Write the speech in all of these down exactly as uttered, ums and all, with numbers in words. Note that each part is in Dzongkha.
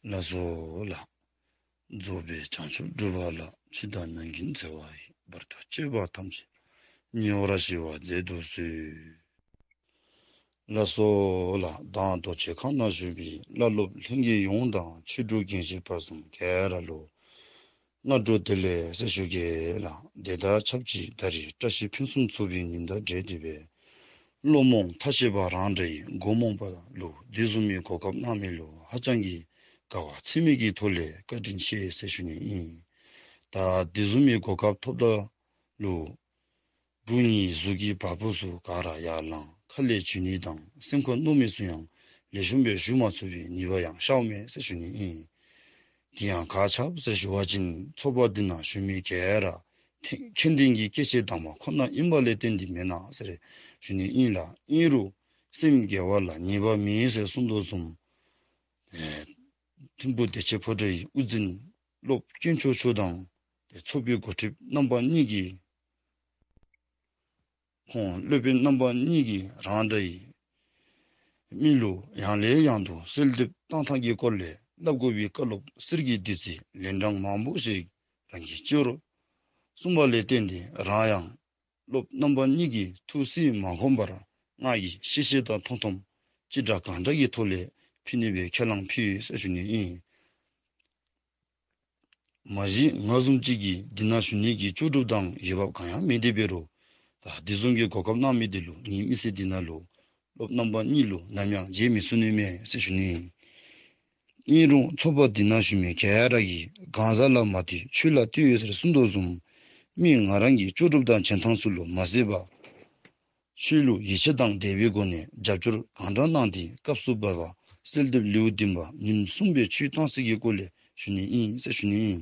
ལགས་སོ་ལགས། རྫོགས་པའི་བྱང་ཆུབ་སྒྲུབ་པ་ལ། ཕྱི་དང་ནང་གི་འཚེ་བ་ཡི། བར་དུ་གཅོད་པ་ཐམས་ཅད་ཉེ་བར་ཞི་བར་མཛད་དུ་གསོལ། ལགས་སོ་ལགས། མདང་རྡོ་རྗེ་ཁང་ནང་བཞུགས་པའི་བླ་སློབ་ལྷན་རྒྱས་ཡོངས་དང་ཆོས་གྲོགས་རྒན་གཞོན་བར་གསུམ་ག་ར་ལུ་སྔ་དྲོ་བདེ་ལེགས་ཟེར་ཞུ་གེ་ལགས། དེ་དང་ཆབས་ཅིག་ད་རིས་བཀྲ་ཤིས་ཕུན་སུམ་ཚོགས་པའི་ཉིནམ་དང་འབྲེལ་ཏེ་སྦེ་བློ་རྨོངས་ཐ་ཤལ་པ་རང་འདྲ་ཡི་མགོ་རྨོངས་པ་ལུ་དེ་བཟུམ་མའི་གོ་སྐབས་གནང་མི་ལུ་ཧ་ཅང་གི་དགའ་བ་ཚད་མེད་ཀྱི་ཐོག་ལས་བཀའ་དྲིན་ཆེ་ཟེར་ཞུ་ནི་ཨིན། ད་དེ་བཟུམ་མའི་གོ་སྐབས་ཐོབ་ད་ལུ་བུ་གཉིས་གཟུགས་ཀྱི་བ་སྤུ་ཚུ་ག་ར་ཡར་ལངས། ཁ་ལས་འབྱོན་ནི་དང་སེམས་ཁར་མནོ་མི་ཚུ་ཡང་ལེགས་ཤོམ་སྦེ་ཞུ་མ་ཚུགས་པའི་ནུས་པ་ཡང་ཤརཝ་མས་ཟེར་ཞུ་ནི་ཨིན། དེ་ཡང་ག་ཅི་སྦེ་ཟེར་ཞུ་བ་ཅིན་ཚོགས་པ་འདི་ནང་བཞུགས་མི་ག་ར་མཁྱེན་ལྡན་གྱི་སྐྱེས་ཆེན་དམ་པ་ཁོ་ན་ཨིན་པ་ལས་བརྟེན་ཏེ་མེན་ན་ཟེར་ཞུ་ནི་ཨིན་ལགས། ཨིན་རུང་སེམས་དགེ་བ་ལ་ཉེས་པ་མེད་ཟེར་གསུངས་དོ་བཟུམ་ཨེ་ཐིམ་ཕུ་བདེ་ཆེན་ཕོ་བྲང་གི་དབུ་འཛིན་སློབ་དཀོན་མཆོག་མཆོག་དང་ཏེ་ཚོགས་པའི་འགོ་ཁྲིདཔ་རྣམ་པ་གཉིས་ཀྱིས་ཁོང་སློབ་དཔོན་རྣམ་པ་གཉིས་ཀྱིས་རང་འདྲ་ཡི་མི་ལུ་ཡང་ལས་ཡང་དུ་གསོལ་འདེབས་བཏང་ཐངས་ཀྱི་སྐོར་ལས་སླབ་དགོ་པའི་བཀའ་སློབ་གསེར་གྱི་བདུད་རྩི་ལན་གྲངས་མང་པོ་ཞིག་རང་གིས་ཅོག་རོ་གསུངས་པ་ལས་བརྟེན་ཏེ་རང་ཡང་སློབ་རྣམ་པ་གཉིས་ཀྱི་ཐུགས་སྲིད་མ་ཁོམ་པར་ང་གིས་ཤེས་ཤེས་དང་མཐོང་མཐོངམ་ཅི་འདྲ་གང་འདྲ་གི་ཐོག་ལས་ཕུལ་ནི་སྦེ་ཁས་བླངས་ཕུལ་ཟེར་ཞུ་ནི་ཨིན། མ་གཞི་ང་བཟུམ་ཅིག་གིས་འདི་ནང་ཞུ་ནི་གི་ལྕོགས་གྲུབ་དང་འོས་འབབ་གང་ཡང་མེད་དེ་འབད་རུང་ད་འདི་བཟུམ་གྱི་གོ་སྐབས་གནང་མི་འདི་ལུ་ངེའི་མི་ཚེ་འདི་ནང་ལུ་སློབ་རྣམ་པ་གཉིས་ལུ་ནམ་ཡང་བརྗེད་མི་ཚུགས་ནི་མས་ཟེར་ཞུ་ནི་ཨིན། ཨིན་རུང་ཚོགས་པ་འདི་ནང་བཞུགས་མི་ག་ར་གིས་གང་ཟག་ལ་མ་ལྟོས་ཆོས་ལ་ལྟོས་ཡོད་ཟེར་གསུངས་དོ་བཟུམ་མི་ང་རང་གི་ལྕོགས་གྲུབ་དང་འཇོན་ཐངས་ཚུ་ལུ་མ་ཟད་པར་ཆོས་ལུ་ཡིད་ཆེས་དང་དད་པའི་སྒོ་ནས་རྒྱབ་སྐྱོར་གང་དྲག་གནང་སྟེ་སྐབས་སུ་བབ་པ་གསོལ་འདེབས་ལེའུ་བདུན་པ་ཉིནམ་གསུམ་པའི་ཆོས་གཏང་སྲོལ་གྱི་སྐོར་ལས་ཞུ་ནི་ཨིན་ཟེར་ཞུ་ནི་ཨིན།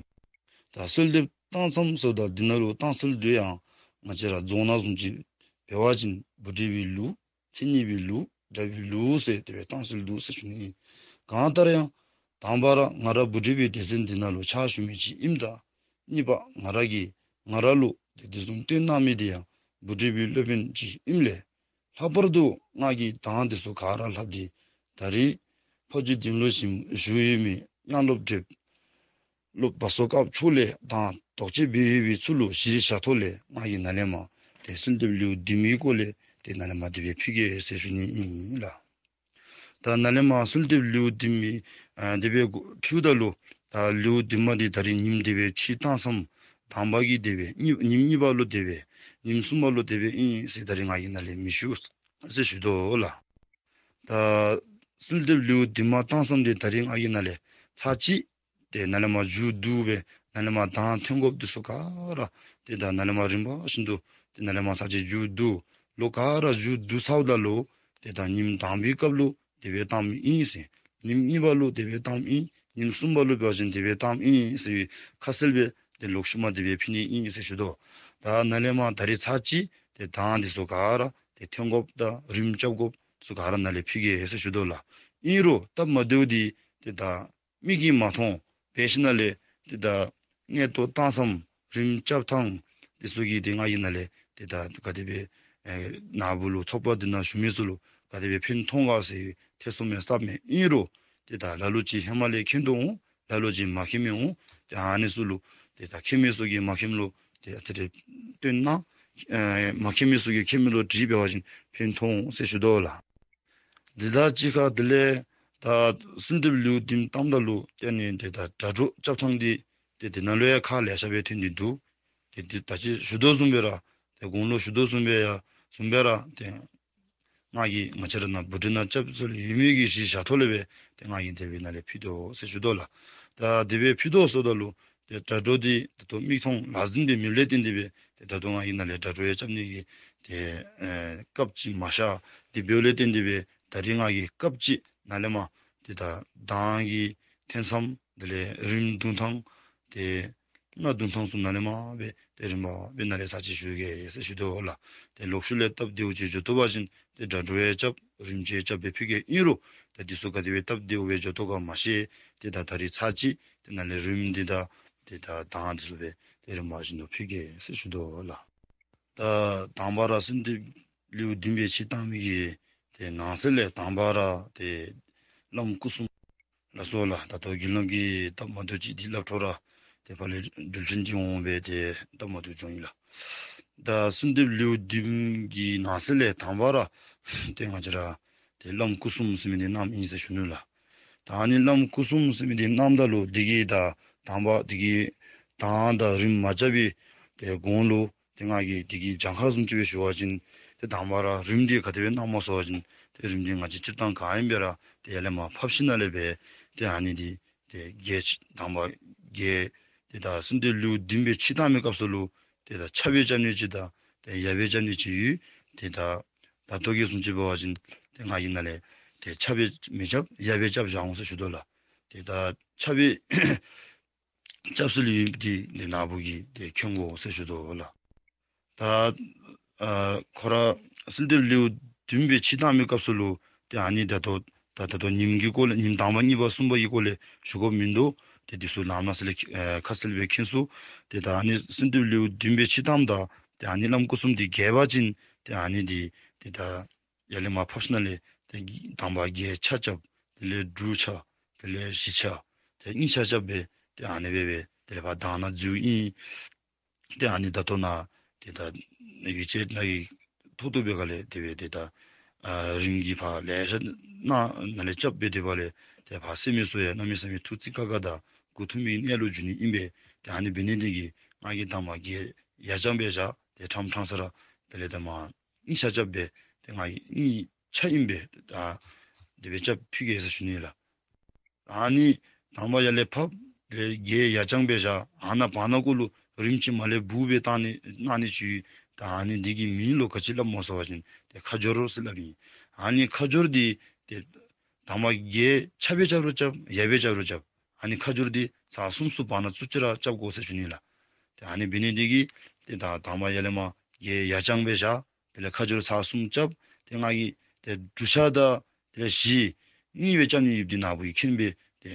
ད་གསོལ་འདེབས་གཏང་མཚམས་སོ་ད་འདི་ནང་ལུ་གཏང་སྲོལ་འདི་ཡང་ང་བཅས་ར་རྫོང་ནང་བཟུམ་ཅིག་འབད་བ་ཅིན་བུ་ཁྲིད་པའི་ལུགས་མཚན་ཉིད་པའི་ལུགས་གྲྭ་པའི་ལུགས་ཟེར་དེ་སྦེ་གཏང་སྲོལ་འདུག་ཟེར་ཞུ་ནི་ཨིན། གང་ལྟར་ཡང་དང་པ་ར་ང་ར་བུ་ཁྲིད་པའི་སྡེ་ཚན་འདི་ནང་ལུ་ཕྱག་ཞུ་མི་ཅིག་ཨིནམ་ད་གཉིས་པ་ང་ར་གིས་ང་ར་ལུ་དེ་དེ་བཟུམ་སྟོན་གནང་མི་དེ་ཡང་བུ་ཁྲིད་པའི་སློབ་དཔོན་ཅིག་ཨིནམ་ལས་ལྷག་པར་དུ་ང་གིས་གདངས་དེ་ཚུ་ག་ར་ལྷབ་སྟེ་ད་རིས་ཕ་ཇོ་ལྡིང་ལུ་བཞུགས་ཡོད་མི་དབྱངས་སློབ་བགྲེསཔ་སློབ་བ་སོ་དཀརཔོ་མཆོག་ལས་དང་དོགས་གཅོད་འབད་ཡོད་པའི་ཚུ་ལུ་གཞིར་བཞག་ཐོག་ལས་ང་གིས་ནཱ་ལས་མར་དེ་གསོལ་འདེབས་ལེའུ་བདུན་མའི་སྐོར་ལས་དེ་ནཱ་ལས་མར་དེ་སྦེ་ཕུལ་གེ་ཟེར་ཞུ་ནི་ཨིན་ལགས། ད་ནཱ་ལས་མར་གསོལ་འདེབས་ལེའུ་བདུན་མའི་ཨ་དེ་སྦེ་ཕུལཝ་ད་ལུ་ད་ལེའུ་བདུན་མ་འདི་ད་རིས་ཉིནམ་དེ་སྦེ་ཕྱི་གཏང་མཚམས་དང་པ་གི་དེ་སྦེ་གཉིས་ཉིནམ་གཉིས་པ་ལུ་དེ་སྦེ་ཉིནམ་གསུམ་པ་ལུ་དེ་སྦེ་ཨིན་ཟེར་ད་རིས་ང་གིས་ནཱ་ལས་མི་ཞུ་ཟེར་ཞུ་དོ་ལགས། ད་གསོལ་འདེབས་ལེའུ་བདུན་མ་གཏང་མཚམས་འདི་ད་རིས་ང་གིས་ནཱ་ལས་ཚར་གཅིག་དེ་ནཱ་ལས་མར་མཇུག་བསྡུ་སྦེ་ནཱ་ལས་མར་གདངས་ཐོན་དགོཔ་དེ་ཚུ་ག་ར་དེ་ད་ནཱ་ལས་མར་རིམ་པ་བཞིན་དུ་དེ་ནཱ་ལས་མར་ཚར་གཅིག་མཇུག་བསྡུ། ལོག་ག་ར་མཇུག་བསྡུ་ཚརཝ་ད་ལུ་དེ་ད་ཉིནམ་དང་པའི་སྐབས་ལུ་དེ་སྦེ་གཏངམ་ཨིན་ཟེར། ཉིནམ་གཉིས་པ་ལུ་དེ་སྦེ་གཏངམ་ཨིན། ཉིནམ་གསུམ་པ་ལུ་འབད་བ་ཅིན་དེ་སྦེ་གཏངམ་ཨིན་ཟེར་བའི་ཁ་གསལ་སྦེ་དེ་ལོག་ཤུལ་མ་དེ་སྦེ་ཕུལ་ནི་ཨིན་ཟེར་ཞུ་དོ། ད་ནཱ་ལས་མར་ད་རིས་ཚར་གཅིག་དེ་གདངས་དེ་ཚུ་ག་ར་དེ་ཐོན་དགོཔ་དང་རིམ་རྐྱབ་དགོཔ་དེ་ཚུ་ག་ར་ནཱ་ལས་ཕུལ་གེ་ཟེར་ཞུ་དོ་ལགས། ཨིན་རུང་སྟབས་མ་བདེཝ་འདི་དེ་ད་མིག་གིས་མ་མཐོང་འབད་ཞིནམ་ལས་དེ་ད་མངོན་རྟོགས་གཏང་མཚམས་རིམ་རྐྱབ་ཐངས་དེ་ཚུ་གི་དེ་ང་གིས་ནཱ་ལས་དེ་ད་ག་དེ་སྦེ་ཨེ་ནཱ་བུ་ལུ་ཚོགས་པ་འདི་ནང་བཞུགས་མི་ཚུ་ལུ་ག་དེ་སྦེ་ཕན་ཐོགས་ག་ཟེར་ཐེ་ཚོམ་མས་སྟབས་མས། ཨིན་རུང་དེ་ད་ལ་ལུ་ཅིག་ཧེ་མ་ལས་མཁྱེན་དོ་འོང་། ལ་ལུ་ཅིག་མ་མཁྱེན་མི་འོང་། དེ་ཨ་ནི་ཚུ་ལུ་དེ་ད་མཁྱེན་མི་ཚུ་གིས་མ་མཁྱེནམ་ལུ་དེ་ཨ་ཙི་རེ་སྟོན་གནང་། ཨེ་མ་མཁྱེན་མི་ཚུ་གིས་མཁྱེན་མི་ལུ་དྲིས་འབད་བ་ཅིན་ཕན་ཐོགས་འོང་ཟེར་ཞུ་དོ་ལགས། དེ་དང་གཅིག་ཁར་དེ་ལས་ད་གསོལ་འདེབས་ལེའུ་བདུན་གཏངམ་ད་ལུ་དེ་ནི་དེ་ད་སྒྲ་སྒྲོགས་རྐྱབ་ཐངས་འདི་དེ་དེ་ནང་ལུ་ཡང་ཁག་ལེ་ཤ་སྦེ་ཐོན་ཏེ་འདུག། དེ་དེ་ད་ཅི་ཞུ་དོ་བཟུམ་སྦེ་ར་དེ་གོང་ལུ་ཞུ་དོ་བཟུམ་སྦེ་ཡ་བཟུམ་སྦེ་ར་དེ་ང་གིས་ང་བཅས་ར་ནཱ་བུ་ཁྲིད་ནང་རྐྱབ་སྲོལ་ཡོད་མི་གི་གཞི་བཞག་ཐོག་ལས་སྦེ་དེ་ང་གིས་དེ་སྦེ་ནཱ་ལས་ཕུལ་དོ་ཟེར་ཞུ་དོ་ལགས། ད་དེ་སྦེ་ཕུལ་དོ་ཟེརཝ་ད་ལུ་དེ་སྒྲ་སྒྲོགས་འདི་ད་ལྟོ་མིག་མཐོང་ལག་ཟིན་སྦེ་མེདཔ་ལས་བརྟེན་ཏེ་སྦེ་དེ་ད་ལྟོ་ང་གིས་ནཱ་ལས་སྒྲ་སྒྲོགས་ཡང་རྐྱབ་ནི་གི་དེ་ཨེ་སྐབས་ཅིག་མ་ཤར། དེ་འབདཝ་ལས་བརྟེན་ཏེ་སྦེ་ད་རིས་ང་གིས་སྐབས་ཅིག་ནཱ་ལས་མར་དེ་ད་གདངས་ཀྱི་ཐོན་མཚམས་དེ་ལས་རིམ་བརྡུང་ཐངས་དེ་སྔགས་བརྡུང་ཐངས་ཚུ་ནཱ་ལས་མར་སྦེ་དེ་རིམ་པ་སྦེ་ནཱ་ལས་ཚར་གཅིག་ཞུ་གེ་ཟེར་ཞུ་དོ་ལགས། དེ་ལོག་ཤུལ་ལས་སྟབས་བདེཝ་ཅིག་འགྱོ་བཏུབ་པ་ཅིན་དེ་སྒྲ་སྒྲོགས་ཡང་རྐྱབ་རིམ་གྱིས་རྐྱབ་སྦེ་ཕུལ་གེ། ཨིན་རུང་ད་འདི་ཚུ་ག་དེ་སྦེ་སྟབས་བདེཝ་སྦེ་འགྱོ་དོ་ག་མ་ཤེས། དེ་ད་ད་རིས་ཚར་གཅིག་དེ་ནཱ་ལས་རིམ་འདི་དང་དེ་ད་གདངས་འདི་ཚུ་སྦེ་དེ་རིམ་པ་བཞིན་དུ་ཕུལ་གེ་ཟེར་ཞུ་དོ་ལགས། ད་དང་པ་ར་གསོལ་འདེབས་ལེའུ་བདུན་པའི་ཕྱི་གཏང་མི་གི་དེ་ནང་གསེས་ལས་དང་པ་ར་དེ་བླམ་སྐུ་གསུམ་ ལགས་སོ་ལགས། ད་ལྟོ་དགེ་སློང་གི་སྟབས་མ་བདེཝ་ཅིག་འདི་སླབ་འཕྲོ་ར་ཏེ་ཕར་ལས་འགྲུལ་འཕྲིན་ཅིག་འོང་སྦེ་ཏེ་སྟབས་མ་བདེཝ་བྱུང་ཡི་ལགས། ད་གསོལ་འདེབས་ལེའུ་བདུན་གྱི་ནང་གསེས་ལས་དང་པ་ར་ཏེ་ང་བཅས་ར་ཏེ་བླམ་སྐུ་གསུམ་ཟེར་མི་འདི་བསྣམས་ཨིན་ཟེར་ཞུ་ནི་ལགས། ད་ཨ་ནི་བླམ་སྐུ་གསུམ་ཟེར་མི་འདི་བསྣམས་ད་ལུ་འདི་གིས་ད་དང་པ་འདི་གིས་དང་ད་རིམ་མ་རྐྱབ་པའི་ཏེ་གོང་ལུ་ཏེ་ང་གིས་འདི་གི་གྱངས་ཁ་བཟུམ་ཅིག་སྦེ་ཞུ་བ་ཅིན་ཏེ་དང་པ་ར་རིམ་འདི་ག་དེ་སྦེ་བསྣམས་སྨོ་ཟེར་བ་ཅིན་ཏེ་རིམ་འདི་ང་བཅས་སྤྱིར་བཏང་ག་ཨིན་པས་ར་ཏེ་ཡར་ལས་མར་ཕབ་ཞིནམ་ལས་སྦེ་ཏེ་ཨ་ནི་འདི་ཏེ་བརྒྱད་དང་པ་བརྒྱད་ཏེ་ད་གསོལ་འདེབས་ལེའུ་བདུན་སྦེ་ཕྱེ་བཏང་མི་སྐབས་སུ་ལུ་ཏེ་ད་ཆབ་སྦེ་རྐྱབ་ནི་ཅིག་དང་ཏེ་ཡར་སྦེ་རྐྱབ་ནི་ཅིག་ཡོད། ཏེ་ད་ད་ལྟོ་གི་བཟུམ་ཅིག་འབད་བ་ཅིན་ཏེ་ང་གིས་ནཱ་ལས་ཏེ་ཆབ་སྦེ་མི་རྐྱབ། ཡར་སྦེ་རྐྱབ་བཞག་འོང་ཟེར་ཞུ་དོ་ལགས། ཏེ་ད་ཆབ་སྦེ་རྐྱབ་སྲོལ་ཡོད་མི་འདི་ཏེ་ནཱ་བུ་གིས་ཏེ་མཁྱེན་དགོ་ཟེར་ཞུ་དོ་ལགས། ད་ཨ་ཁོ་ར་གསོལ་འདེབས་ལེའུ་བདུན་སྦེ་ཕྱེ་བཏང་མི་སྐབས་སུ་ལུ་ཏེ་ཨ་ནི་ད་ལྟོ་ད་ད་ལྟོ་ཉིནམ་གྱི་སྐོར་ལས་ཉིནམ་དང་པ་གཉིས་པ་གསུམ་པ་གི་སྐོར་ལས་ཞུ་དགོཔ་མིན་འདུག། ཏེ་འདི་ཚུ་ལམ་སང་ལས་ཨེ་ཁ་གསལ་སྦེ་མཁྱེན་ཚུགས། ཏེ་ད་ཨ་ནི་གསོལ་འདེབས་ལེའུ་བདུན་སྦེ་ཕྱེ་བཏངམ་ད་ཏེ་ཨ་ནི་བླམ་སྐུ་གསུམ་འདི་རྒྱས་པ་ཅིན་ཏེ་ཨ་ནི་འདི་ཏེ་ད་ཡར་ལས་མར་ཕབ་ཞིནམ་ལས་ཏེ་དང་པ་བརྒྱད་ཆ་རྐྱབ། དེ་ལས་དྲུག་ཆ། དེ་ལས་བཞི་ཆ། ཏེ་གཉིས་ཆ་རྐྱབ་སྦེ་ཏེ་ཨ་ནི་སྦེ་སྦེ་དེ་ལས་ཕར་དང་ནང་འཛུལཝ་ཨིན། ཏེ་ཨ་ནི་ད་ལྟོ་ནཱ་ཏེ་ད་ཡིག་ཆ་ནང་གི་ཐོག་ཏུ་སྦེ་ག་ལས་དེ་སྦེ་ཏེ་ད་ཨ་རིམ་གྱིས་ཕར་ལེ་ཤ་ནཱ་ནཱ་ལས་རྐྱབ་སྦེ་དེ་སྦེ་ལས་ཏེ་ཕར་གསན་མི་ཚུ་ཡང་གནམ་མེད་ས་མེད་ཐུགས་རྩིས་ཁ་ཁ་དང་མགུ་འཐོམ་པའི་གནས་ལུ་འགྱུར་ནི་ཨིན་པས། ཏེ་ཨ་ནི་འབད་ནི་འདི་གིས་ང་གིས་དང་པ་བརྒྱད་ཡར་རྐྱངམ་སྦེ་བཞག། ཏེ་ཕྲང་ཕྲང་ས་ར་དེ་ལས་ད་མར་གཉིས་ཆ་རྐྱབ་སྦེ་ཏེ་ང་གིས་གཉིས་ཆ་ཨིན་པས། ད་དེ་སྦེ་རྐྱབ་ཕུལ་གེ་ཟེར་ཞུ་ནི་ལགས། ཨ་ནི་དང་པ་ཡར་ལས་ཕབ། དེ་ལས་བརྒྱད་ཡར་རྐྱངམ་སྦེ་བཞག། ཨ་ནཱ་བར་ན་གུ་ལུ་རིམ་གྱིས་མར་ལས་སྦུག་སྦེ་བཏང་ནི་གནང་ནི་ཅིག་ཡོད། ད་ཨ་ནི་འདི་གི་མིང་ལུ་ག་ཅི་སླབ་སྨོ་ཟེར་བ་ཅིན་ཏེ་ཁ་སྦྱོར་ཟེར་སླབ་ཨིན། ཨ་ནི་ཁ་སྦྱོར་འདི་ཏེ་དང་པ་བརྒྱད་ཆ་སྦེ་རྐྱབ་རུང་རྐྱབ། ཡར་སྦེ་རྐྱབ་རུང་རྐྱབ། ཨ་ནི་ཁ་སྦྱོར་འདི་ཚར་གསུམ་གསུམ་བར་ན་ཚུན་ཅིག་ར་རྐྱབ་དགོ་ཟེར་ཞུ་ནི་ལགས། ཏེ་ཨ་ནི་འབད་ནི་འདི་གིས་ཏེ་ད་དང་པ་ཡར་ལས་མར་བརྒྱད་ཡར་རྐྱངམ་སྦེ་བཞག། དེ་ལས་ཁ་སྦྱོར་ཚར་གསུམ་རྐྱབ། ཏེ་ང་གིས་ཏེ་དྲུག་ཆ་དང་དེ་ལས་བཞི་གཉིས་སྦེ་རྐྱབ་ནི་ཡོདཔ་འདི་ནཱ་བུ་གིས་མཁྱེན་སྦེ་ཏེ་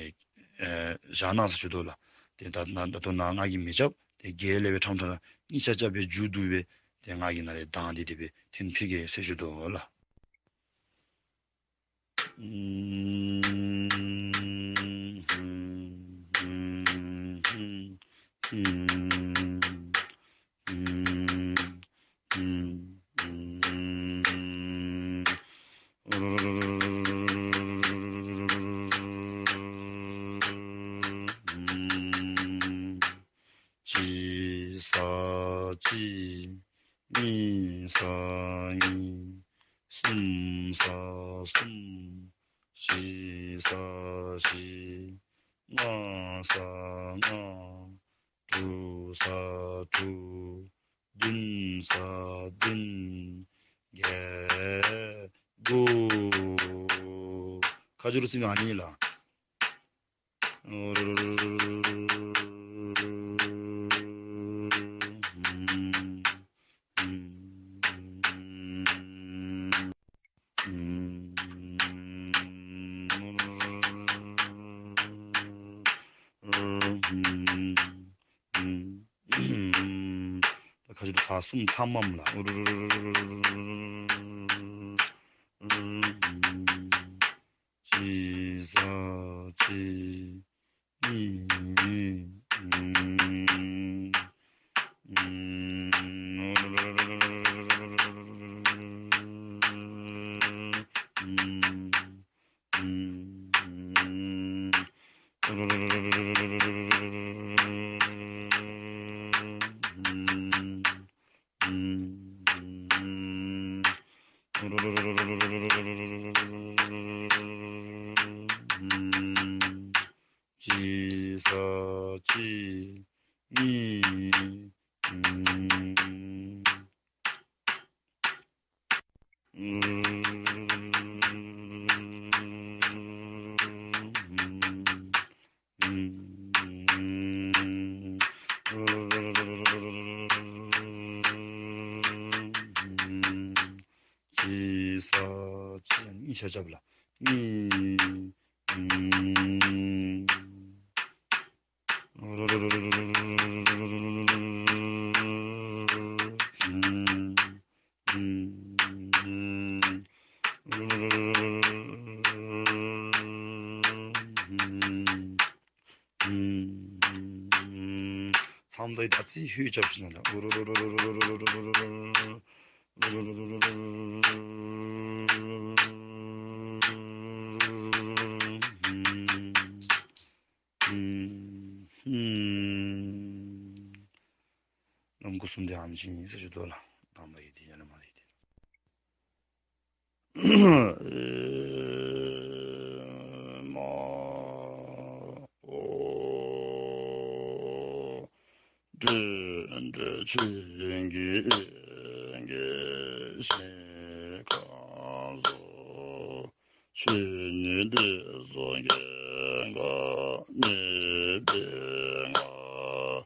ཨེ་བཞག་གནང་ཟེར་ཞུ་དོ་ལགས། ཏེ་ད་ནཱ་ད་ལྟོ་ནཱ་ང་གིས་མི་རྐྱབ། ཏེ་བརྒྱད་ལས་སྦེ་ཕྲང་ཕྲང་ར་གཉིས་ཆ་རྐྱབ་སྦེ་མཇུག་བསྡུ་སྦེ་ཏེ་ང་གིས་ནཱ་ལས་གདངས་ཏེ་དེ་སྦེ་འཐེན་ཕུལ་གེ་ཟེར་ཞུ་དོ་ལགས། གཅིག་ས་གཅིག། གཉིས་ས་གཉིས། གསུམ་ས་གསུམ། བཞི་ས་བཞི། ལྔ་ས་ལྔ། དྲུག་ས་དྲུག། བདུན་ས་བདུན། བརྒྱད། དགུ། ཁ་སྦྱོར་ཟེར་མི་ཨ་ནི་ལགས། ཁ་སྦྱོར་ཚར་གསུམ་ཚར་མས་ལགས། གཅིག་ས་གཅིག། གཉིས། གཅིག་ས་གཅིག། གཉིས། གཅིག་ས་གཅིག། གཉིས་ཆ་རྐྱབ་ལགས། གཉིས། ཨམ་དང་ད་ཅི་ཧུད་རྐྱབ་ཞིནམ་ལས། ལམ་སྐོར་གསུམ་དེ་ཨ་ནི་བཞིན་ཨིན་ཟེར་ཞུ་དོ་ལགས། དང་པ་གི་དེ་ཡང་ན་མ་རེད་དེ། མ་འོ་འདྲེ་འདྲེ་ཆོས་ཀྱི་དབྱིངས་ཀྱི་ཞིང་ཁམས་སུ། ཆོས་ཉིད་འདི་སོ་སྐྱེ་འགག་མེད་པའི་ངང་།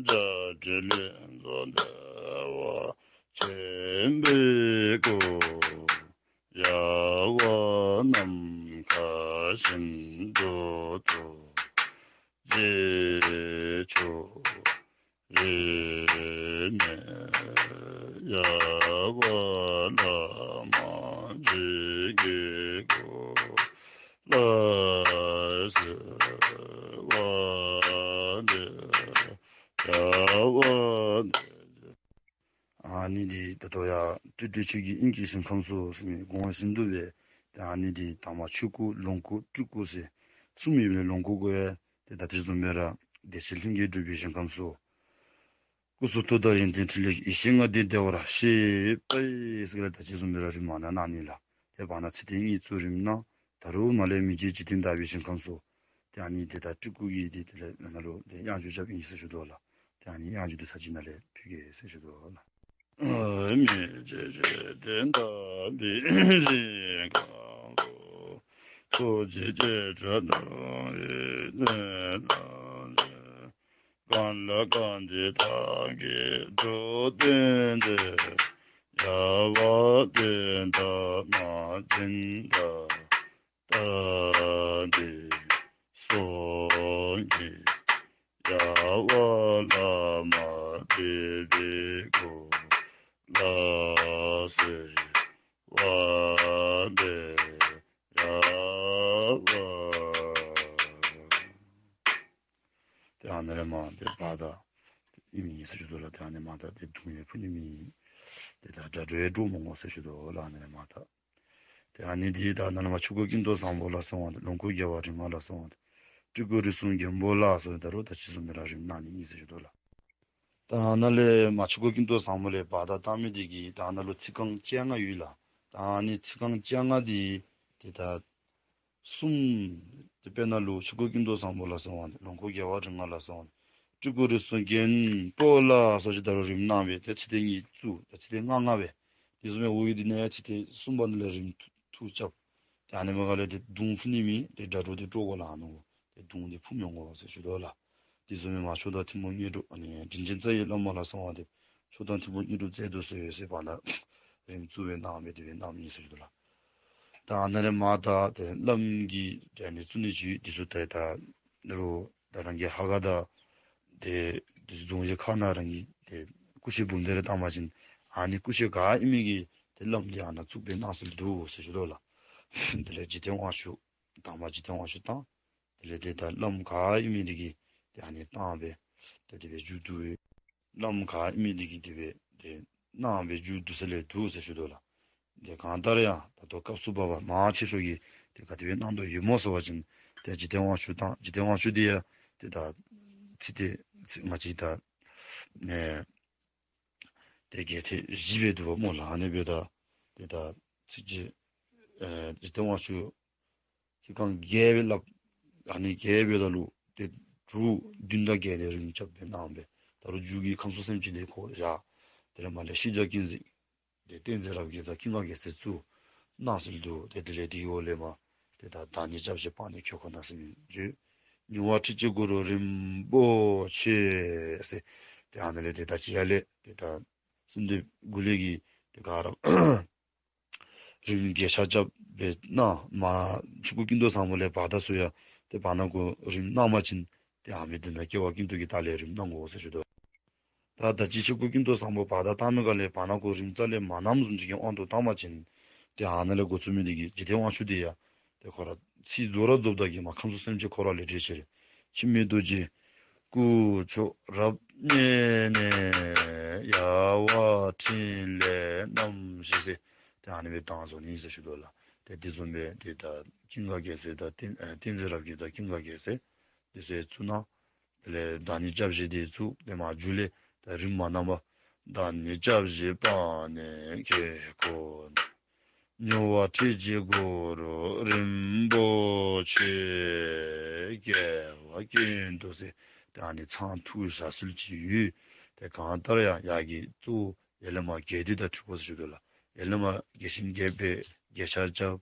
བརྒྱད་ཁྲི་ལྷུན་རྫོགས་བདེ་བ་ཆེན་པོའི་སྐུ། ཡལ་བ་ནམ་མཁའ་བཞིན་དུ་ཐུགས་རྗེ་ཆུ་རེ་མེད། ཡལ་བ་བླ་མ་རྗེ་གི་སྐུ་ལ་གསོལ་བ་འདེབས། ཡལ་བ་འདེབས། ཨ་ནི་འདི་ད་ལྟོ་ཡང་སྤྲོས་བྲལ་ཆོས་ཀྱི་དབྱིངས་ཀྱི་ཞིང་ཁམས་སུ་ཟེར་མི་གོང་བཞིན་དུ་སྦེ། ཏེ་ཨ་ནི་འདི་དང་པ་ཆོས་སྐུ་ལོངས་སྐུ་སྤྲུལ་སྐུ་ཟེར་གསུམ་ཡོད་པའི་ལོངས་སྐུ་གུ་ཡང་ཏེ་ད་ཅི་བཟུམ་སྦེ་ར་བདེ་ཆེན་ལྷུན་གྱིས་གྲུབ་པའི་ཞིང་ཁམས་སུ། སྐུ་གསུང་ཐུགས་དང་ཡོན་ཏན་ཕྲིན་ལས་ཀྱི་ཡེ་ཤེས་ལྔ་ལྡན་བདེ་བར་གཤེགས་པའི་ཟེར་ག་ལས་ད་ཅི་བཟུམ་སྦེ་ར་རིམ་མ་ན་གནང་ནི་ལགས། ཏེ་བར་ན་ཚིག་དོན་གཉིས་བཅུ་རིམ་གནང་། ད་རུང་མ་ལས་མི་མཇེད་འཇིག་རྟེན་དག་པའི་ཞིང་ཁམས་སུ། ཏེ་ཨ་ནི་ཏེ་ད་སྤྲུལ་སྐུ་གི་ཏེ་དེ་ལས་ནང་ལུ་ཏེ་དབྱངས་ཅིག་རྐྱབ་ཨིན་ཟེར་ཞུ་དོ་ལགས། ཏེ་ཨ་ནི་དབྱངས་ཅིག་འདི་ཚར་གཅིག་ནཱ་ལས་ཕུལ་གེ་ཟེར་ཞུ་དོ་ལགས། མི་མཇེད་འཇིག་རྟེན་དག་པའི་ཞིང་ཁམས་སུ། ཐུགས་རྗེ་སྐྱེས་སྒྲ་དང་ཡི་དམ་རྣམས་ཀྱིས། གང་ལ་གང་འདུལ་ཐབས་མཁས་སྒྲུབ་སྟོན་མཛད། ཡལ་བ་དོན་དམ་སྨྲ་བྱེད་ད་ལྟ་འདི་གསུང་གིས། ཡལ་བ་བླ་མ་བསྟོད་པའི་སྐུ་ལ་གསོལ་བ་འདེབས། ཡལ་བ། ཏེ་ཨ་ནཱ་ལས་མར་ཏེ་བར་ད་ཨིན་མི་ཨིན་ཟེར་ཞུ་དོ་ལགས། ཏེ་ཨ་ནི་མར་ད་ཏེ་དུང་ཡང་ཕུ་ནི་མེད། ཏེ་ད་སྒྲ་སྒྲོག་ཡང་སྒྲོག་མི་དགོ་ཟེར་ཞུ་དོ་ལགས། ཨ་ནཱ་ལས་མར་ད། ཏེ་ཨ་ནི་འདི་ད་ནཱ་ལས་མར་ཆོས་སྐུ་ཀུན་ཏུ་བཟང་པོ་ལ་གསོལ་བ་འདེབས། ལོངས་སྐུ་རྒྱལ་བ་རིགས་ལྔ་ལ་གསོལ་བ་འདེབས། སྤྲུལ་སྐུ་རིགས་གསུམ་མགོན་པོ་ལ་གསོལ་བ་འདེབས། ད་རུང་ད་ཅི་བཟུམ་སྦེ་ར་རིམ་གནང་ནི་ཨིན་ཟེར་ཞུ་དོ་ལགས། ད་ནཱ་ལས་མར་ཆོས་སྐུ་ཀུན་ཏུ་བཟང་པོ་ལས་བར་ད་བཏང་མི་འདི་གིས་ད་ནཱ་ལུ་ཚིག་རྐང་བཅོ་ལྔ་ཡོད་ལགས། ད་ཨ་ནི་ཚིག་རྐང་བཅོ་ལྔ་འདི་ཏེ་ད་གསུམ། ཏེ་དཔེར་ན་ལུ་ཆོས་སྐུ་ཀུན་ཏུ་བཟང་པོ་ལ་གསོལ་བ་འདེབས། ལོངས་སྐུ་རྒྱལ་བ་རིགས་ལྔ་ལ་གསོལ་བ་འདེབས། སྤྲུལ་སྐུ་རིགས་གསུམ་མགོན་པོ་ལ་གསོལ་ཞིནམ་ད་རུང་རིམ་གནང་སྦེ་ཏེ་ཚིག་དོན་གཉིས་བཅུ་དང་ཚིག་དོན་ལྔ་ལྔ་སྦེ། དེ་བཟུམ་སྦེ་འོག་གི་འདི་ནང་ཡང་ཚིག་དོན་གསུམ་པ་འདི་ལས་རིམ་ཐུག་རྐྱབ། ཏེ་ཨ་ནི་མ་ག་ལས་ཏེ་དུང་ཕུ་ནི་མེད། ཏེ་སྒྲ་སྒྲོག་འདི་དཀྲོག་དགོ་ལགས། ཨ་ནི་ཏེ་དུང་འདི་ཕུ་མི་དགོ་ཟེར་ཞུ་དོ་ལགས། དེ་བཟུམ་སྦེ་མར་མཆོག་དང་ཐུན་མོང་དངོས་གྲུབ་ཨ་ནི་དྲིན་ཅན་རྩ་བའི་བླ་མ་ལ་གསོལ་བ་འདེབས། མཆོག་དང་ཐུན་མོང་དངོས་གྲུབ་སྩལ་དུ་གསོལ་ཟེར་བར་ན་རིམ་བཅུ་སྦེ་གནང་སྦེ་དེ་སྦེ་གནངམ་ཨིན་ཟེར་ཞུ་དོ་ལགས། ད་ཨ་ནཱ་ལས་མར་ད་ཏེ་བླམ་གི་ཏེ་ཨ་ནི་བཙུགས་ནི་ཅིག་འདི་ཚུ་ད་ད་རུང་ད་རང་གི་ཧ་ག་ད་ཏེ་ཏེ་རྫོང་གཞི་ཁ་ནང་རང་གི་ཏེ་སྐུ་གཤེགས་འབུམ་སྡེ་རེ་བཏང་པ་ཅིན་ཨ་ནི་སྐུ་གཤེགས་ག་ཨིན་མི་གི་ཏེ་བླམ་འདི་ཨ་ནཱ་བཙུགས་སྦེ་གནང་སྲོལ་འདུག་ཟེར་ཞུ་དོ་ལགས། དེ་ལས་འཇིག་རྟེན་དབང་ཕྱུག་དང་པ་འཇིག་རྟེན་དབང་ཕྱུག་བཏང་། དེ་ལས་ཏེ་ད་བླམ་ག་ཨིན་མི་འདི་གིས་ཏེ་ཨ་ནི་བཏང་སྦེ་ཏེ་དེ་སྦེ་མཇུག་བསྡུ་སྦེ། བླམ་ག་ཨིན་མི་འདི་གིས་དེ་སྦེ་ཏེ་གནང་སྦེ་མཇུག་བསྡུ་ས་ལས་འདུག་ཟེར་ཞུ་དོ་ལགས། ཏེ་གང་ལྟར་ཡང་ད་ལྟོ་སྐབས་སུ་བབ་པ་མང་ཆེ་ཤོས་ཀྱིས་ཏེ་ག་དེ་སྦེ་གནང་དོ་ཡོད་སྨོ་ཟེར་བ་ཅིན་ཏེ་འཇིག་རྟེན་དབང་ཕྱུག་བཏང་། འཇིག་རྟེན་དབང་ཕྱུག་འདི་ཡང་ཏེ་ད་ཚིག་ཏེ་ཚིག་ང་བཅས་ད་ཨེ་ཏེ་རྒྱས་ཐེབས་བཞི་སྦེ་འདུག་པ་སྨོ་ལགས། ཨ་ནི་སྦེ་ད་ཏེ་ད་ཚིགས་བཅད་ཨེ་འཇིག་རྟེན་དབང་ཕྱུག་ཚིག་རྐང་བརྒྱད་སྦེ་སླབ། ཨ་ནི་བརྒྱད་སྦེ་ད་ལུ་ཏེ་དྲུག་བདུན་དང་བརྒྱད་ལས་རིམ་རྐྱབ་སྦེ་གནང་སྦེ་ད་རུང་མཇུག་གི་ཁམས་གསུམ་སེམས་ཅན་འདི་ཁོ་བཞག། དེ་ལས་མར་ལས་ཤེས་བྱ་ཀུན་གཟིགས་ཏེ་བསྟན་འཛིན་རབ་རྒྱས་དང་ཀུན་དགའ་རྒྱལ་མཚན་བཙུགས་གནང་སྲོལ་འདུག། ཏེ་དེ་ལས་དེའི་འོག་ལས་མར་ཏེ་ད་བདག་ཉིད་སྐྱབས་གཞན་སྤངས་ནས་ཁྱོད་ཁོ་ན་ཟེར་མི་བརྗོད། མྱུར་བ་ཁྲིད་བྱེད་གུ་རུ་རིན་པོ་ཆེ་ཟེར། ཏེ་ཨ་ནི་ལས་ཏེ་ད་ཅི་ཡར་ལས་ཏེ་ད་གསོལ་འདེབས་གུ་ལས་ཀྱི་ཏེ་ག་ར་རིམ་བརྒྱ་ཆ་རྐྱབ་སྦེ་གནང་། མར་ཆོས་སྐུ་ཀུན་ཏུ་བཟང་པོ་ལས་བར་ད་ཚུ་ཡང་ཏེ་བར་ན་གུ་རིམ་གནང་པ་ཅིན་ཏེ་ཨ་མི་འདི་ནང་སྐྱེ་བ་ཀུན་ཏུ་གི་རྟགས་ལས་རིམ་གནང་དགོ་ཟེར་ཞུ་དོ། ད་ད་ཅི་ཆོས་སྐུ་ཀུན་ཏུ་བཟང་པོ་བར་ད་བཏང་མི་ག་ལས་བར་ན་གུ་རིམ་རྩ་ལས་མ་གནངམ་བཟུམ་ཅིག་གི་དབང་དུ་བཏང་པ་ཅིན་ཏེ་ཨ་ནཱ་ལས་འགོ་བཙུགས་མི་འདི་གིས་འཇིག་རྟེན་དབང་ཕྱུག་འདི་ཡང་ཏེ་ཁོ་ར་ཚིག་རྫོགས་ར་རྫོགསཔ་ད་གི་མར་ཁམས་གསུམ་སེམས་ཅན་འཁོར་བ་ལས་བསྒྲལ་ཕྱིར་འཆི་མེད་རྡོ་རྗེ་ སྐུ་མཆོག་རབ་བརྙེས་ནས། ཡལ་བ་ཕྲིན་ལས་རྣམ་བཞི་ཟེར། ཏེ་ཨ་ནི་སྦེ་བཏང་བཟོ་ནི་ཨིན་ཟེར་ཞུ་དོ་ལགས། ཏེ་དེ་བཟུམ་སྦེ་ཏེ་ད་ཀུན་དགའ་རྒྱལ་མཚན་དང་བསྟན་ཨེ་བསྟན་འཛིན་རབ་རྒྱས་དང་ཀུན་དགའ་རྒྱལ་མཚན་དེ་ཚུ་ཚུ་ནང་དེ་ལས་བདག་ཉིད་སྐྱབས་བཞེས་དེ་ཚུ་ཏེ་མར་མཇུག་ལས་ད་རིམ་མ་ནང་པ། བདག་ཉིད་སྐྱབས་བཞེས་དཔག་ནས་ཁྱེད་ཁོ་ན། མྱུར་བ་ཁྲིད་བྱེད་གུ་རུ་རིན་པོ་ཆེ། རྒྱལ་བ་ཀུན་ཏུ་ཟེར། ཏེ་ཨ་ནི་ཚང་འཐུ་བཞག་སྲོལ་ཅིག་ཡོད། ཏེ་གང་ལྟར་ཡང་ཡར་གྱི་གཙོ་བོ་ཡར་ལས་མར་རྒྱས་ཏེ་ད་འཐུ་དགོ་ཟེར་ཞུ་དོ་ལགས། ཡར་ལས་མར་རྒྱས་ཤིང་རྒྱས་པའི་རྒྱས་ཆ་རྐྱབ།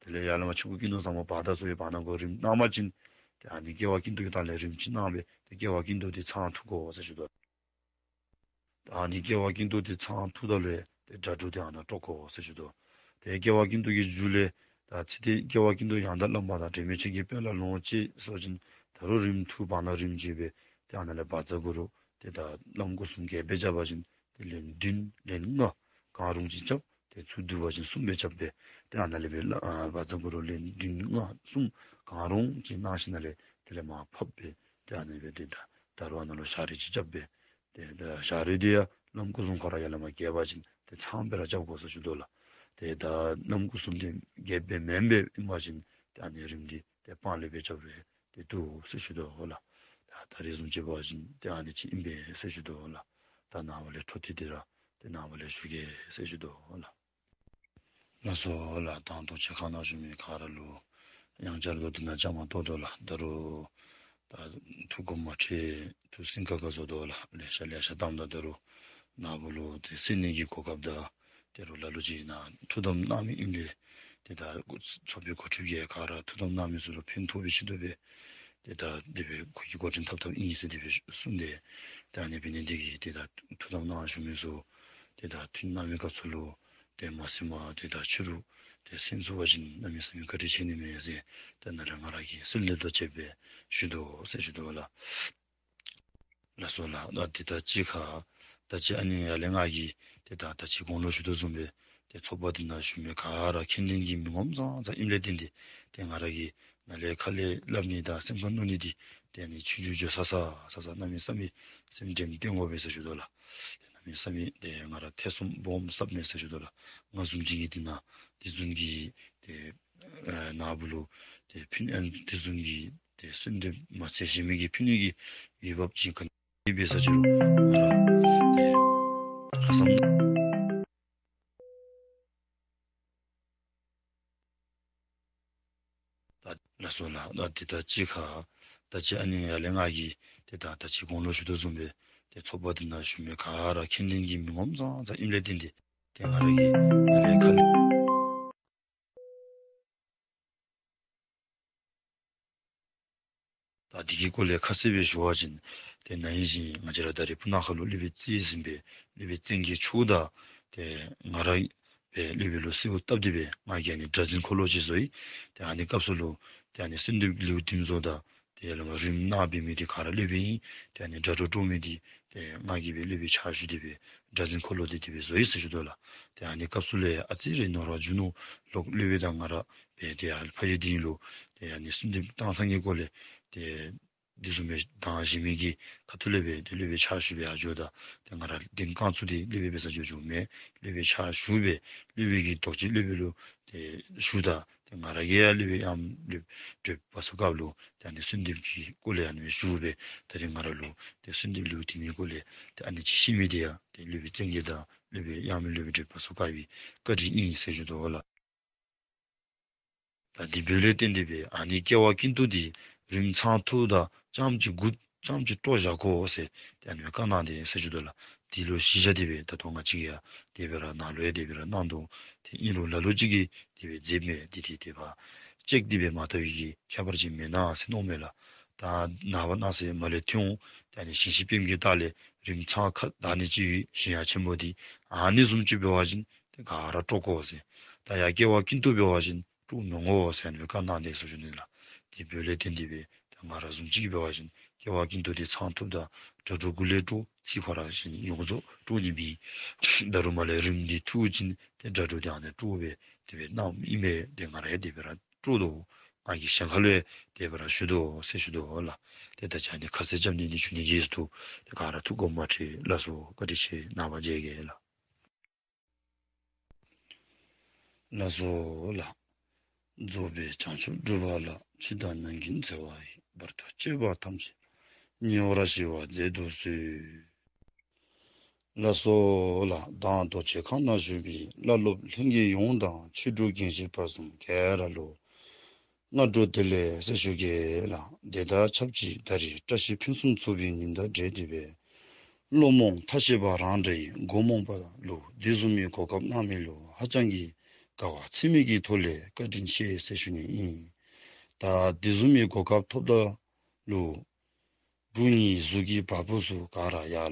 དེ་ལས་ཡར་ལས་མར་ཆོས་སྐུ་ཀུན་འདུས་ཟབ་མོ་བར་དོ་ཚུ་ཡང་བར་ན་གུ་རིམ་གནང་བ་ཅིན་ཏེ་ཨ་ནི་སྐྱེ་བ་ཀུན་ཏུ་གི་ཐོག་ལས་རིམ་ཅིག་གནང་སྦེ་ཏེ་སྐྱེ་བ་ཀུན་ཏུ་དེ་ཚང་འཐུ་དགོ་ཟེར་ཞུ་དོ། ད་ཨ་ནི་སྐྱེ་བ་ཀུན་ཏུ་དེ་ཚང་འཐུ་ད་ལས་ཏེ་སྒྲ་སྒྲོགས་དེ་ཨ་ནཱ་དཀྲོག་དགོ་ཟེར་ཞུ་དོ། ཏེ་སྐྱེ་བ་ཀུན་ཏུ་གི་མཇུག་ལས་ད་ཚིག་དེ་སྐྱེ་བ་ཀུན་ཏུ་ཡང་དག་བླ་མ་དང་། དྲན་མེད་མཁྱེན་བརྒྱའི་དཔལ་ལ་ལོངས་སྤྱོད་ཟེར་བ་ཅིན་ད་རུང་རིམ་འཐུ་བར་ན་རིམ་ཅིག་སྦེ་ཏེ་ཨ་ནཱ་ལས་བཛྲ་གུ་རུ་ཏེ་ད་བླམ་སྐུ་གསུམ་རྒྱས་པར་རྐྱབ་པ་ཅིན་ཏེ་ལན་བདུན་ལན་ལྔ་གང་རུང་ཅིག་རྐྱབ། ཏེ་ཚུར་བསྡུ་བ་ཅིན་གསུམ་སྦེ་རྐྱབ་སྦེ་ཏེ་ཨ་ནཱ་ལས་སྦེ་ལ་ཨ་བཛྲ་གུ་རུ་ལན་བདུན་ལྔ་གསུམ་གང་རུང་ཅིག་གནང་ཞིནམ་ལས་དེ་ལས་མར་ཕབ་སྦེ་ཏེ་ཨ་ནི་སྦེ་ཏེ་ད་ད་རུང་ཨ་ནཱ་ལུ་ཞག་རལ་ཅིག་རྐྱབ་སྦེ་ཏེ་ད་ཞག་རལ་དེ་ཡང་བླམ་སྐུ་གསུམ་ཁོ་ར་ཡར་ལས་མར་རྒྱས་པ་ཅིན་ཏེ་ཚངམ་སྦེ་ར་རྐྱབ་དགོ་ཟེར་ཞུ་དོ་ལགས། ཏེ་ད་བླམ་སྐུ་གསུམ་དེ་རྒྱས་པ་མེན་པར་ཨིན་པ་ཅིན་ཏེ་ཨ་ནི་རིམ་དེ་ཏེ་སྤང་ལེབ་སྦེ་རྐྱབ་སྦེ་ཏེ་འདུག་ཟེར་ཞུ་དོ་ལགས། ད་ད་རེས་བཟུམ་ཅིག་འབད་བ་ཅིན་ཏེ་ཨ་ནི་ཅིག་ཨིན་པས་ཟེར་ཞུ་དོ་ལགས། ད་ནངས་པ་ལས་འཕྲོ་མཐུད་དེ་ར་ཏེ་ནངས་པ་ལས་ཞུ་གེ་ཟེར་ཞུ་དོ་ལགས། ལགས་སོ་ལགས། དང་ཐོག་ཁྱེད་ཁ་ནང་བཞུགས་མི་ག་ར་ལུ་ཡང་བསྐྱར་དུ་འདི་ནང་བཅའ་མར་གཏོགས་དོ་ལགས། ད་རུང་ད་ཐུགས་དགོངས་མ་ཁྲེལ། ཐུགས་སེམས་དགའ་དགའ་བཟོ་དོ་ལགས། ལེ་ཤ་ལེ་ཤ་བཏངམ་ད་ད་རུང་ནཱ་བུ་ལུ་ཏེ་གསན་ནི་གི་གོ་སྐབས་དང་ད་རུང་ལ་ལུ་ཅིག་ནཱ་ཐུགས་དམ་གནང་མི་ཨིནམ་ལས་ཏེ་ད་ཚོགས་པའི་འགོ་ཁྲིདཔ་གིས་ག་ར་ཐུགས་དམ་གནང་མི་ཚུ་ལུ་ཕན་ཐོགས་པའི་ཆེད་དུ་སྦེ་ཏེ་ད་དེ་སྦེ་ཁོ་གིས་འགོ་འདྲེན་འཐབ་འཐབ་ཨིན་ཟེར་དེ་སྦེ་གསུངས་ཏེ། ད་ཨ་ནི་འབད་ནི་དེ་གིས་ཏེ་ད་ཐུགས་དམ་གནང་བཞུགས་མི་ཚུ་ཏེ་ད་ཐུགས་གནང་མི་སྐབས་སུ་ལུ་ཏེ་མ་གསན་པར་ཏེ་ད་ཕྱི་རུ་ཏེ་གསན་ཚུགས་པ་ཅིན་གནམ་མེད་ས་མེད་བཀའ་དྲིན་ཆེ་ནི་མས་ཟེར་ཏེ་ནཱ་ལས་ང་ར་གིས་གསོལ་འདེབས་དང་བཅས་སྦེ་ཞུ་དོ་ཟེར་ཞུ་དོ་ལགས། ལགས་སོ་ལགས། ད་དེ་ད་ཅི་ཁ་ད་ཅི་ཨ་ནི་ཡར་ལས་ང་གིས་ཏེ་ད་ད་ཅི་གོང་ལུ་ཞུ་དོ་བཟུམ་སྦེ་ཏེ་ཚོགས་པ་འདི་ནང་བཞུགས་མི་ག་ར་མཁྱེན་ལྡན་གྱི་མི་ངོམ་ཙང་ཙང་ཨིནམ་ལས་བརྟེན་ཏེ་ཏེ་ང་ར་གིས་ནཱ་ལས་ཁ་ལས་སླབ་ནི་དང་སེམས་ཁར་མནོ་ནི་འདི་ཏེ་ཨ་ནི་ཆུང་ཆུང་ཆུང་ས་ས་ས་ས་གནམ་མེད་ས་མེད་སེམས་དྲན་བསྟེན་དགོ་པས་ཟེར་ཞུ་དོ་ལགས། ཏེ་གནམ་མེད་ས་མེད་ཏེ་ང་ར་ཐེ་ཚོམ་སྦོམ་ཟབ་མས་ཟེར་ཞུ་དོ་ལགས། ང་བཟུམ་ཅིག་གིས་འདི་ནང་འདི་བཟུམ་གྱི་ཏེ་ཨ་ནཱ་བུ་ལུ་ཏེ་ཕན་ཨ་འདི་བཟུམ་གྱི་ཏེ་གསོལ་འདེབས་མ་ཚད་གཞན་མི་གིས་ཕན་ནི་གི་འོས་འབབ་ཅིག་ག་ནི་འབད་ས་ཅི་རུང་ང་ར་ཏེ་ཁ་བསམ་ད་ལགས་སོ་ལགས། ད་དེ་ད་ཅི་ཁ་ད་ཅི་ཨ་ནི་ཡར་ལས་ང་གིས་ཏེ་ད་ད་ཅི་གོང་ལུ་ཞུ་དོ་བཟུམ་སྦེ་ཏེ་ཚོགས་པ་འདི་ནང་བཞུགས་མི་ག་ར་མཁྱེན་ལྡན་གྱི་མི་ངོམ་ཙང་ཙང་ཨིནམ་ལས་བརྟེན་ཏེ་ཏེ་ང་ར་གིས་ང་རའི་ཁ་ལས་ད་འདི་གི་སྐོར་ལས་ཁ་གསལ་སྦེ་ཞུ་བ་ཅིན་ཏེ་ན་ཧིང་བཞིན་ང་བཅས་ར་ད་རེས་སྤུ་ན་ཁ་ལུ་སློབ་དཔོན་རྩིས་ཟིན་པའི་སློབ་དཔོན་བཙན་གྱི་མཆོག་དང་ཏེ་ང་ར་སྦེ་སློབ་དཔོན་ལུ་གསོལཝ་བཏབ་སྟེ་སྦེ་ང་གིས་ཨ་ནི་སྒྲ་འཛིན་འཁོར་ལོ་ཅིག་བཟོ་ཡི། ཏེ་ཨ་ནི་སྐབས་སུ་ལུ་ཏེ་ཨ་ནི་གསོལ་འདེབས་ལེའུ་བདུན་བཟོ་དང་ཏེ་ཡར་ལས་མར་རིམ་གནང་བའི་མི་འདི་ག་ར་སློབ་དཔོན་ཨིན། ཏེ་ཨ་ནི་སྒྲ་སྒྲོགས་སྒྲོགས་མི་འདི་ཏེ་ང་གིས་སྦེ་སློབ་དཔོན་ཕྱག་ཞུ་སྟེ་སྦེ་སྒྲ་འཛིན་འཁོར་ལོ་འདི་དེ་སྦེ་བཟོ་ཡི་ཟེར་ཞུ་དོ་ལགས། ཏེ་ཨ་ནི་སྐབས་སུ་ལས་ཨ་ཙི་རེ་ནོར་བ་བྱུང་ནུག་ལོ། སློབ་དཔོན་དང་ང་ར་སྦེ་ཏེ་ཡར་ཕ་གི་འདི་ལུ་ཏེ་ཨ་ནི་གསོལ་འདེབས་བཏང་ཐངས་ཀྱི་སྐོར་ལས་ཏེ་འདི་བཟུམ་སྦེ་དང་གཞན་མི་གི་ཁ་ཐུག་ལས་སྦེ་ཏེ་སློབ་དཔོན་ཕྱག་ཞུ་སྦེ་ཡར་འགྱོཝ་ད་ཏེ་ང་ར་གདན་རྐང་བཙུགས་ཏེ་སློབ་དཔོན་འབད་ས་འགྱོ་འགྱོཝ་མེན། སློབ་དཔོན་ཕྱག་ཞུ་སྦེ་སློབ་དཔོན་གྱི་རྡོག་ཅིག་སློབ་དཔོན་ལུ་ཏེ་ཞུཝ་ད་ཏེ་ང་ར་གིས་ཡང་སློབ་དཔོན་ཡང་སློབ་དཔོན་སྦེ་སྡོད་པ་ཚུ་སྐབས་ལུ་ཏེ་ཨ་ནི་གསོལ་འདེབས་ཀྱི་སྐོར་ལས་ཨ་ནི་སྦེ་ཞུ་སྦེ་ད་རེས་ང་ར་ལུ་ཏེ་གསོལ་འདེབས་ལེའུ་བདུན་མའི་སྐོར་ལས་ཏེ་ཨ་ནི་ཅིག་ཤེས་མི་འདི་ཡང་ཏེ་སློབ་དཔོན་བཙན་གྱི་དང་སློབ་དཔོན་ཡང་སློབ་དཔོན་སྦེ་སྡོད་པ་ཚུ་ག་གི་བཀའ་དྲིན་ཨིན་ཟེར་ཞུ་དོ་ལགས། ད་འདི་འབདཝ་ལས་བརྟེན་ཏེ་སྦེ་ཨ་ནི་སྐྱེ་བ་ཀུན་ཏུ་འདི་རིམ་ཚང་འཐུ་དང་རྐྱངམ་ཅིག་དགུ་རྐྱངམ་ཅིག་དཀྲོག་བཞག་དགོ་ཟེར་ཏེ་ཨ་ནི་སྦེ་བཀའ་གནང་དེས་ཟེར་ཞུ་དོ་ལགས། འདི་ལུ་གཞི་བཞག་སྟེ་སྦེ་ད་ལྟོ་ང་བཅས་ཀྱིས་ཡང་དེ་སྦེ་ར་ནཱ་ལུ་ཡང་དེ་སྦེ་ར་གནང་དོ། ཏེ་ཨིན་རུང་ལ་ལུ་ཅིག་གིས་དེ་སྦེ་མཛདཔ་མས། འདི་འདི་དེ་སྦེ་ཅིག་དེ་སྦེ་མ་བལྟ་བའི་གི་ཁྱད་པར་ཅིག་མེན་ན་ཟེར་མནོཝ་མས་ལགས། ད་ནངས་པ་གནངས་ཚེ་མ་ལས་ཐོན་འོང་། ཏེ་ཨ་ནི་ཞིང་གཤེགས་པདྨ་གི་རྟགས་ལས་རིམ་ཚང་ཁ་བདའ་ནི་ཅིག་ཡོད། གཞན་ཡང་ཆེན་པོ་འདི་ཨ་ནི་བཟུམ་ཅིག་འབད་བ་ཅིན་ཏེ་ག་ར་དཀྲོག་དགོ་ཟེར། ད་ཡར་སྐྱེ་བ་ཀུན་ཏུ་འབད་བ་ཅིན་དཀྲོག་མི་དགོ་ཟེར་ཨ་ནི་སྦེ་བཀའ་གནང་དེས་ཟེར་ཞུ་ནི་ལགས། དེ་འབདཝ་ལས་བརྟེན་ཏེ་སྦེ་ད་ང་ར་བཟུམ་ཅིག་འབད་བ་ཅིན་སྐྱེ་བ་ཀུན་ཏུ་འདི་ཚང་འཐུ་དང་སྒྲ་སྒྲོགས་གུ་ལས་དཀྲོག། ཚིག་ཁོ་ར་གཞན་ཡོངས་རྫོགས་དཀྲོག་ནི་མེད། ད་རུང་མ་ལས་རིམ་འདི་འཐུ་ཅིན་ཏེ་སྒྲ་སྒྲོགས་འདི་ཨ་ནི་དཀྲོག་སྦེ་དེ་སྦེ་གནངམ་ཨིན་པས། ཏེ་ང་ར་ཡང་དེ་སྦེ་ར་དཀྲོག་དོ། ང་གིས་གཞན་ཁ་ལུ་ཡང་དེ་སྦེ་ར་ཞུ་དོ་ཟེར་ཞུ་དོ་ལགས། ཏེ་ད་ཅི་ཨ་ནི་ཁ་གསལ་རྐྱབ་ནི་འདི་ཞུ་ནི་གི་ཡོད་དོ། ཏེ་ག་ར་ཐུགས་དགོངསམ་མ་ཁྲེལ་ལགས་སོ། བཀའ་དྲིན་ཆེ། ནངས་པ་མཇལ་གེ་ལགས། ལགས་སོ་ལགས། རྫོགས་པའི་བྱང་ཆུབ་སྒྲུབ་པ་ལ། ཕྱི་དང་ནང་གི་འཚེ་བ་ཡི། བར་དུ་གཅོད་པ་ཐམས་ཅད་ཉེ་བར་ཞི་བར་མཛད་དུ་གསོལ། ལགས་སོ་ལགས། མདང་རྡོ་རྗེ་ཁང་ན་བཞུགས་པའི་བླ་སློབ་ལྷན་རྒྱས་ཡོངས་དང་ཆོས་དྲུག་རྒྱན་ཞུ་བར་གསུམ་ག་ར་ལུ་སྔ་དྲོ་བདེ་ལེགས་ཟེར་ཞུ་གེ་ལགས། དེ་དང་ཆབས་ཅིག་ད་རིས་བཀྲ་ཤིས་ཕུན་སུམ་ཚོགས་པའི་ཉིནམ་དང་འབྲེལ་ཏེ་སྦེ་བློ་རྨོངས་ཐ་ཤལ་པ་རང་འདྲ་ཡི་མགོ་རྨོངས་པ་ལུ་འདི་བཟུམ་མའི་གོ་སྐབས་གནང་མི་ལུ་ཧ་ཅང་གི་དགའ་བ་ཚིམ་མི་གི་ཐོག་ལས་བཀའ་དྲིན་ཆེ་ཟེར་ཞུ་ནི་ཨིན། ད་འདི་བཟུམ་མའི་གོ་སྐབས་ཐོབ་ད་ལུ་བུ་གཉིས་གཟུགས་ཀྱི་བ་སྤུ་ཚུ་ག་ར་ཡར་